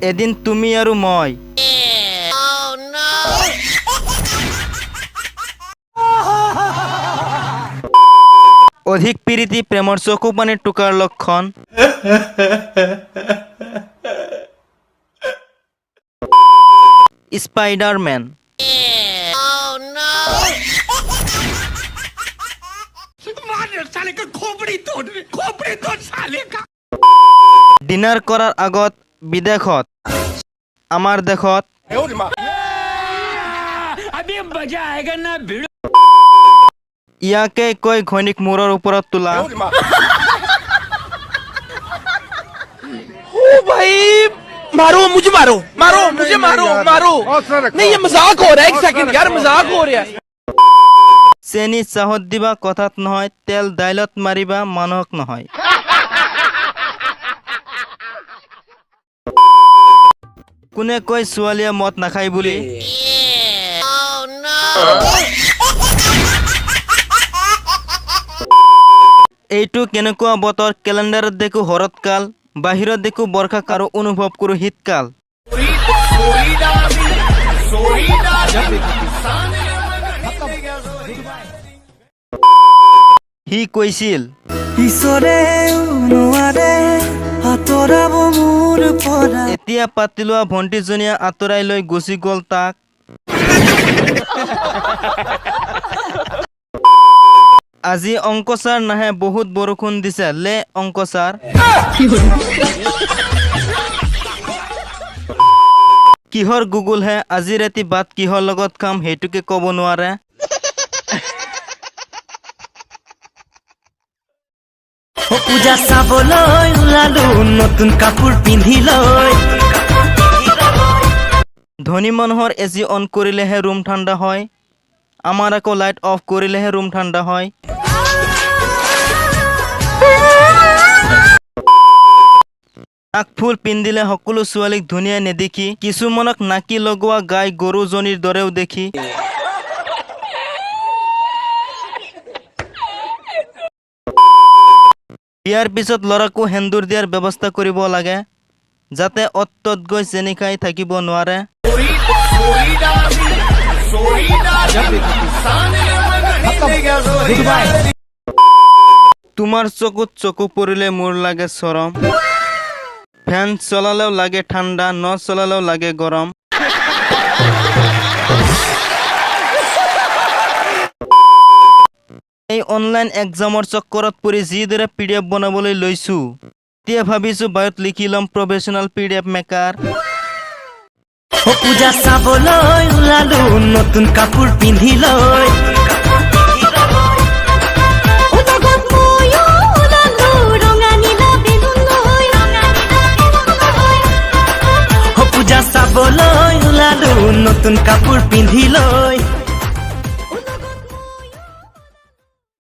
এদিন তুমি আৰু মই। অধিক পীৰিতি প্ৰেমৰ চকু পানী টোকাৰ লক্ষণ। স্পাইডাৰমেন। ডিনাৰ কৰাৰ আগত বিদেশত, আমাৰ দেশত। ইয়াকে কৈ ঘৈণীক মূৰৰ ওপৰত তোলা। भाई, मारो मुझे, मारो मारो मुझे, मारो मारो। नहीं, ये मजाक हो रहा है। एक सेकंड यार, मजाक हो रहा है। চেনি চাহত দিবা কথাত নহয়, তেল দাইলত মাৰিবা মানুহক নহয়। কোনে কয় ছোৱালীয়ে মদ নাখায় বুলি? এইটো কেনেকুৱা বতৰ? কেলেণ্ডাৰত দেখো শৰৎকাল, বাহিৰত দেখো বৰ্ষাকাল আৰু অনুভৱ কৰোঁ শীতকাল। সি কৈছিল, ঈশ্বৰেও নোৱাৰে আঁতৰাব মোৰ পৰা। এতিয়া পাতি লোৱা ভণ্টিজনীয়ে আঁতৰাই লৈ গুচি গ'ল তাক। আজি অংক ছাৰ নাহে, বহুত বৰষুণ দিছে। লে অংক ছাৰ। কিহৰ গুগল হে, আজি ৰাতি ভাত কিহৰ লগত খাম সেইটোকে ক'ব নোৱাৰে। অ পূজা চাবলৈ ওলালো নতুন কাপোৰ পিন্ধি লৈ। ধনী মানুহৰ এ চি অন কৰিলেহে ৰুম ঠাণ্ডা হয়, আমাৰ আকৌ লাইট অফ কৰিলেহে ৰুম ঠাণ্ডা হয়। নাকফুল পিন্ধিলে সকলো ছোৱালীক ধুনীয়া নেদেখি, কিছুমানক নাকি লগোৱা গাই গৰুজনীৰ দৰেও দেখি। বিয়াৰ পিছত ল'ৰাকো সেন্দুৰ দিয়াৰ ব্যৱস্থা কৰিব লাগে, যাতে অ'ত ত'ত গৈ চেনি খাই থাকিব নোৱাৰে। তোমাৰ চকুত চকু পৰিলে মোৰ লাগে চৰম। ফেন চলালেও লাগে ঠাণ্ডা, নচলালেও লাগে গৰম। এই অনলাইন এক্সামৰ চক্কৰত পৰি যিদৰে পিডিএফ বনাবলৈ লৈছোঁ, এতিয়া ভাবিছোঁ বায়'ত লিখি ল'ম প্ৰফেচনেল পিডিএফ মেকাৰ। অ পূজা চাবলৈ ওলালো নতুন কাপোৰ পিন্ধি লৈ। লগত ময়ো ওলালো ৰঙা নীলা বেলুন লৈ। অ পূজা চাবলৈ ওলালো নতুন কাপোৰ পিন্ধি লৈ।